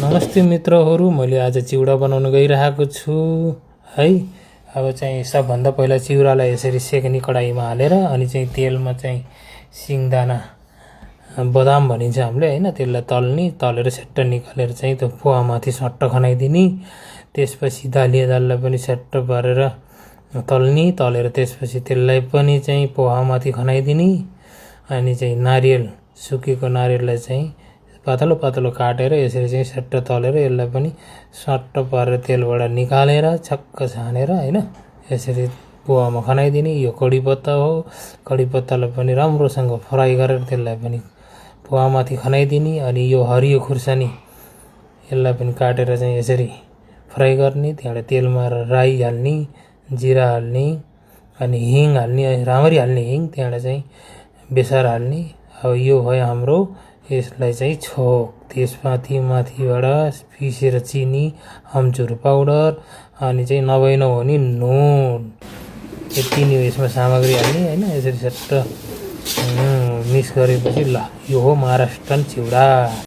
नमस्ते मित्रहरू, मैले आज चिउरा बनाउन गइरहेको छु है। अब चाहिँ सबभन्दा पहिला चिउरालाई यसरी सेक्ने कडाईमा हालेर अनि चाहिँ तेलमा चाहिँ सिङदाना बदाम भनिन्छ हामीले हैन, त्यसलाई तलेर सेट्ट निकालेर चाहिँ त्यो पोहामाथि सट्ट खनाइदिने। त्यसपछि दालिया दाललाई पनि सेट्ट पारेर तलेर त्यसपछि त्यसलाई पनि चाहिँ पोहामाथि खनाइदिने। अनि चाहिँ नारियल, सुकेको नारियललाई चाहिँ पातलो पातलो काटेर यसरी चाहिँ सट्ट तलेर यसलाई पनि सट्ट पारेर तेलबाट निकालेर छक्क छानेर हैन यसरी पोहामा खनाइदिने। यो कढीपत्ता हो, कढीपत्तालाई पनि राम्रोसँग फ्राई गरेर त्यसलाई पनि पोहामाथि खनाइदिने। अनि यो हरियो खुर्सानी यसलाई पनि काटेर चाहिँ यसरी फ्राई गर्ने। त्यहाँबाट तेलमा राई हाल्ने, जिरा हाल्ने, अनि हिङ हाल्ने, राम्ररी हाल्ने हिङ। त्यहाँबाट चाहिँ बेसार हाल्ने। अब यो भयो हाम्रो, यसलाई चाहिँ छोक। त्यसमाथि माथिबाट पिसेर चिनी, अमचुर पाउडर, अनि चाहिँ नभए नुन, यति नै हो यसमा सामग्री हाल्ने हैन। यसरी सट्ट मिक्स गरेपछि ल यो हो महाराष्ट्रन चिउरा।